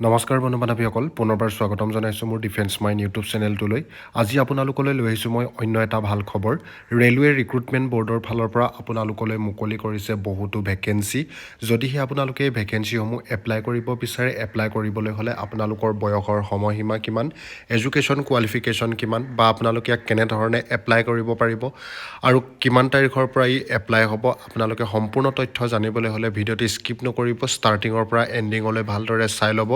নমস্কাৰ বন্ধু বান্ধৱীসকল, পুনৰবাৰ স্বাগতম জনাইছোঁ মোৰ ডিফেন্স মাইণ্ড ইউটিউব চেনেলটোলৈ। আজি আপোনালোকলৈ লৈ আহিছোঁ মই অন্য এটা ভাল খবৰ। ৰেলৱে ৰিক্ৰুটমেণ্ট ব'ৰ্ডৰ ফালৰ পৰা আপোনালোকলৈ মুকলি কৰিছে বহুতো ভেকেঞ্চি। যদিহে আপোনালোকে এই ভেকেঞ্চিসমূহ এপ্লাই কৰিব বিচাৰে, এপ্লাই কৰিবলৈ হ'লে আপোনালোকৰ বয়সৰ সময়সীমা কিমান, এডুকেশ্যন কোৱালিফিকেশ্যন কিমান বা আপোনালোকে ইয়াক কেনেধৰণে এপ্লাই কৰিব পাৰিব আৰু কিমান তাৰিখৰ পৰা ই এপ্লাই হ'ব, আপোনালোকে সম্পূৰ্ণ তথ্য জানিবলৈ হ'লে ভিডিঅ'টি স্কিপ নকৰিব, ষ্টাৰ্টিঙৰ পৰা এণ্ডিঙলৈ ভালদৰে চাই ল'ব।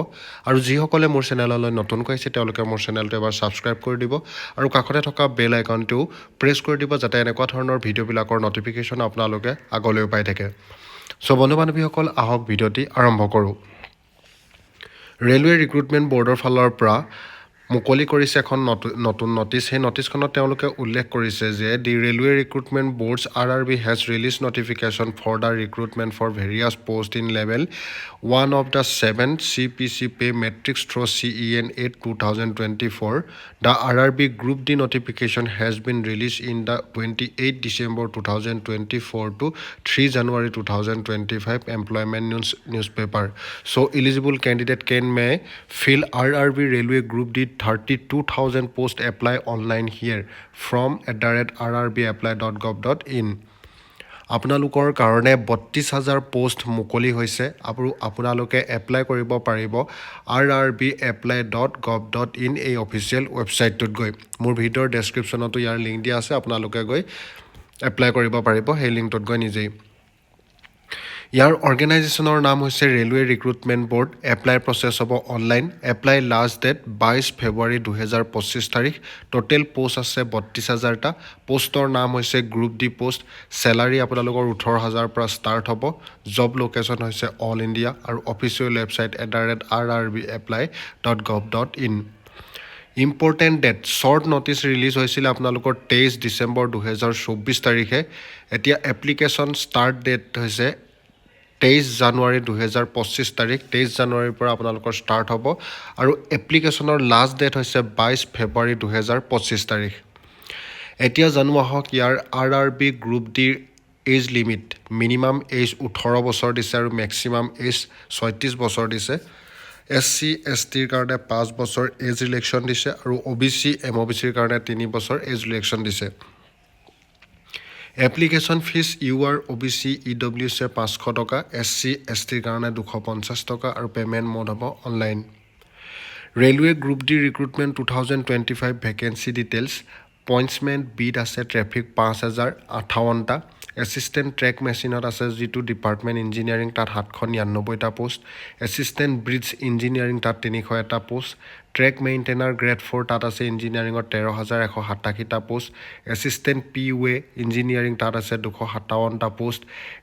আৰু যিসকলে মোৰ চেনেললৈ নতুনকৈ আহিছে, তেওঁলোকে মোৰ চেনেলটো এবাৰ ছাবস্ক্ৰাইব কৰি দিব আৰু কাষতে থকা বেল আইকনটোও প্ৰেছ কৰি দিব, যাতে এনেকুৱা ধৰণৰ ভিডিঅ'বিলাকৰ ন'টিফিকেশ্যন আপোনালোকে আগলৈও পাই থাকে। চ' বন্ধু বান্ধৱীসকল, আহক ভিডিঅ'টি আৰম্ভ কৰোঁ। ৰেলৱে ৰিক্ৰুটমেণ্ট ব'ৰ্ডৰ ফালৰ পৰা মুকলি কৰিছে এখন নতুন নতুন নটিচ। সেই নটিচখনত তেওঁলোকে উল্লেখ কৰিছে যে the Railway Recruitment Boards, RRB, has release notification for the recruitment for various post in level 1 of the seven CPC pay matrix through CEN 8/2024. The RRB Group D notification has been release in the 28 December 2024 to 3 January 2025 employment newspaper. So eligible candidate can may fill RRB Railway Group D 32,000 post. Apply online here from @rrbapply.gov.in. আপোনালোকৰ কাৰণে 32,000 post মুকলি হৈছে আৰু আপোনালোকে apply কৰিব পাৰিব rrbapply.gov.in এই official ৱেবছাইটটোত গৈ। মোৰ ভিডিঅ'ৰ ডেছক্ৰিপশ্যনতো ইয়াৰ লিংক দিয়া আছে। আপোনালোকে গৈ এপ্লাই কৰিব পাৰিব সেই লিংকটোত গৈ নিজেই। ইয়াৰ অৰ্গেনাইজেশ্যনৰ নাম হৈছে railway recruitment board. Apply process হ'ব অনলাইন। এপ্লাই লাষ্ট ডেট 22 ফেব্ৰুৱাৰী 2025 তাৰিখ। টোটেল পষ্ট আছে 32 হাজাৰটা। পষ্টৰ নাম হৈছে গ্ৰুপ ডি পষ্ট। চেলাৰী আপোনালোকৰ 18 হাজাৰৰ পৰা ষ্টাৰ্ট হ'ব। জব লোকেশ্যন হৈছে অল ইণ্ডিয়া আৰু official website @rrbapply.gov.in. Important date, short notice release হৈছিলে আপোনালোকৰ 23 ডিচেম্বৰ 2024 তাৰিখে। এতিয়া এপ্লিকেশ্যন ষ্টাৰ্ট ডেট হৈছে 23 জানুৱাৰী 2025 তাৰিখ। 23 জানুৱাৰীৰ পৰা আপোনালোকৰ ষ্টাৰ্ট হ'ব আৰু এপ্লিকেশ্যনৰ লাষ্ট ডেট হৈছে 22 ফেব্ৰুৱাৰী 2025 তাৰিখ। এতিয়া জানো আহক ইয়াৰ আৰ আৰ বি গ্ৰুপ ডিৰ এজ লিমিট। মিনিমাম এজ 18 বছৰ দিছে আৰু মেক্সিমাম এজ 36 বছৰ দিছে। এছ চি, এছ টিৰ কাৰণে 5 বছৰ এজ ৰিলেক্সন দিছে আৰু অ' বি চি, এম অ' বি চিৰ কাৰণে 3 বছৰ এজ ৰিলেক্সন দিছে। এপ্লিকেশ্যন ফিজ ইউ আৰ, অ' বি চি, ই ডব্লিউ চিৰ 500 টকা, এছ চি, এছ টিৰ কাৰণে 250 টকা আৰু পে'মেণ্ট মোড হ'ব online. Railway Group D recruitment 2025 vacancy details. Pointsman বিত আছে ট্ৰেফিক 5058টা। এছিষ্টেণ্ট ট্ৰেক মেচিনত আছে, যিটো ডিপাৰ্টমেণ্ট ইঞ্জিনিয়াৰিং, তাত 799টা পষ্ট। এছিষ্টেণ্ট ব্ৰিজ ইঞ্জিনিয়াৰিং, তাত 301টা পষ্ট। ট্ৰেক মেইনটেইনাৰ গ্ৰেড 4, তাত আছে ইঞ্জিনিয়াৰিঙত 13,187টা post. Assistant P way engineering, তাত আছে 257টা post.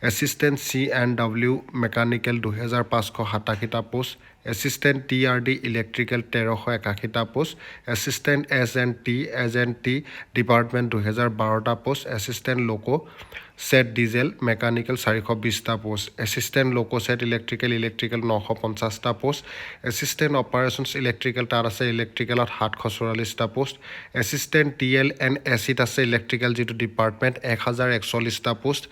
Assistant C and W mechanical 2587টা post. Assistant T R D electrical 1381টা post. Assistant S and T department 2012টা post. Assistant loco shed diesel mechanical 420টা post. Assistant loco shed electrical 950টা post. Assistant operations electrical, তাত আছে ইলেক্ট্ৰিকেলত 744টা post. Assistant T L and এ চিত আছে electrical যিটো department, 1041টা post.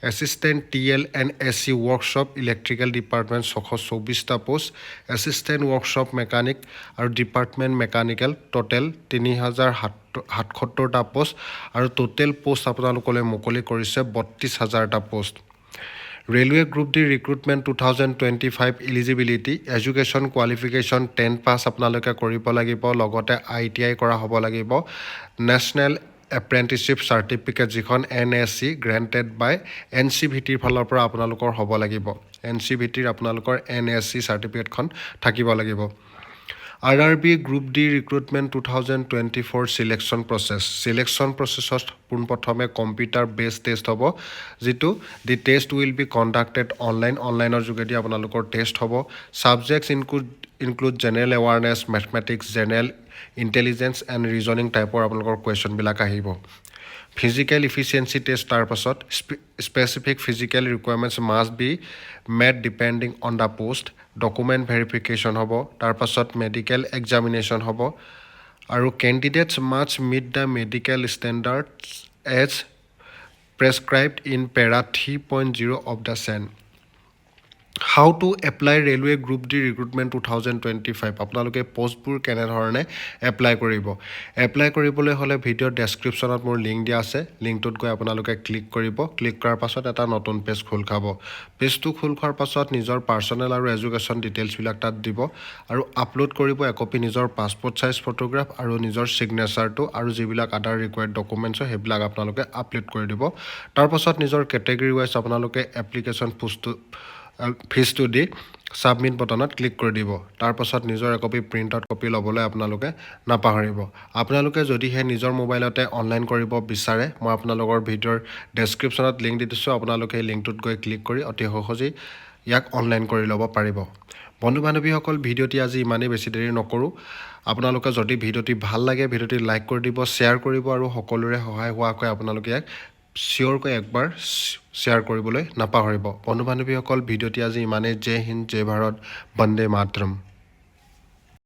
Assistant T L and A C workshop electrical department 624টা post. Assistant workshop mechanic আৰু department mechanical total 3077টা post আৰু total post আপোনালোকলৈ মুকলি কৰিছে 32 হাজাৰটা post. Railway Group D recruitment 2025 eligibility, education qualification 10 pass আপোনালোকে কৰিব লাগিব, লগতে আইটিআই কৰা হ'ব লাগিব। নেশ্যনেল এপ্ৰেণ্টিছশ্বিপ চাৰ্টিফিকেট যিখন এনএচি গ্ৰেণ্টেড বাই এনচিভিটিৰ ফালৰ পৰা আপোনালোকৰ হ'ব লাগিব। এনচিভিটিৰ আপোনালোকৰ এনএচি চাৰ্টিফিকেটখন থাকিব লাগিব। RRB Group D recruitment 2024 selection process. Selection প্ৰচেছত পোনপ্ৰথমে কম্পিউটাৰ বেছ টেষ্ট হ'ব, যিটো the test will be conducted online. অনলাইনৰ যোগেদি আপোনালোকৰ টেষ্ট হ'ব। Subjects include general awareness, mathematics, general intelligence and reasoning টাইপৰ আপোনালোকৰ কুৱেশ্যনবিলাক আহিব। ফিজিকেল ইফিচিয়েঞ্চি টেষ্ট, তাৰপাছত specific physical requirements must be met depending on the post. Document verification হ'ব, তাৰপাছত মেডিকেল এক্সামিনেশ্যন হ'ব আৰু candidates must meet the medical standards as prescribed in para 3.0 of the CEN. How to apply Railway Group D recruitment 2025? আপোনালোকে পষ্টবোৰ কেনেধৰণে apply কৰিব? Apply কৰিবলৈ হ'লে ভিডিঅ'ৰ ডেছক্ৰিপশ্যনত মোৰ লিংক দিয়া আছে। লিংকটোত গৈ আপোনালোকে ক্লিক কৰিব। ক্লিক কৰাৰ পাছত এটা নতুন পেজ খোল খাব। পেজটো খোল খোৱাৰ পাছত নিজৰ পাৰ্চনেল আৰু এডুকেশ্যন ডিটেইলছবিলাক তাত দিব আৰু আপলোড কৰিব একপি নিজৰ পাছপৰ্ট চাইজ ফটোগ্ৰাফ আৰু নিজৰ ছিগনেচাৰটো আৰু যিবিলাক আদাৰ ৰিকুৱাৰ্ড ডকুমেণ্টছ হয়, সেইবিলাক আপোনালোকে আপলোড কৰি দিব। তাৰপাছত নিজৰ কেটেগৰী ৱাইজ আপোনালোকে এপ্লিকেশ্যন ফিজটো দি ছাবমিট বটনত ক্লিক কৰি দিব। তাৰপাছত নিজৰ একপি প্ৰিণ্ট আউট কপি ল'বলৈ আপোনালোকে নাপাহৰিব। আপোনালোকে যদিহে নিজৰ মোবাইলতে অনলাইন কৰিব বিচাৰে, মই আপোনালোকৰ ভিডিঅ'ৰ ডেছক্ৰিপশ্যনত লিংক দি দিছোঁ। আপোনালোকে এই লিংকটোত গৈ ক্লিক কৰি অতি সহজেই ইয়াক অনলাইন কৰি ল'ব পাৰিব। বন্ধু বান্ধৱীসকল, ভিডিঅ'টি আজি ইমানেই, বেছি দেৰি নকৰোঁ। আপোনালোকে যদি ভিডিঅ'টি ভাল লাগে, ভিডিঅ'টি লাইক কৰি দিব, শ্বেয়াৰ কৰিব আৰু সকলোৰে সহায় হোৱাকৈ আপোনালোকে ইয়াক চিয়'ৰকৈ একবাৰ শ্বেয়াৰ কৰিবলৈ নাপাহৰিব। বন্ধু বান্ধৱীসকল, ভিডিঅ'টি আজি ইমানেই। জয় হিন্দ, জয় ভাৰত, বন্দে মাতৰম।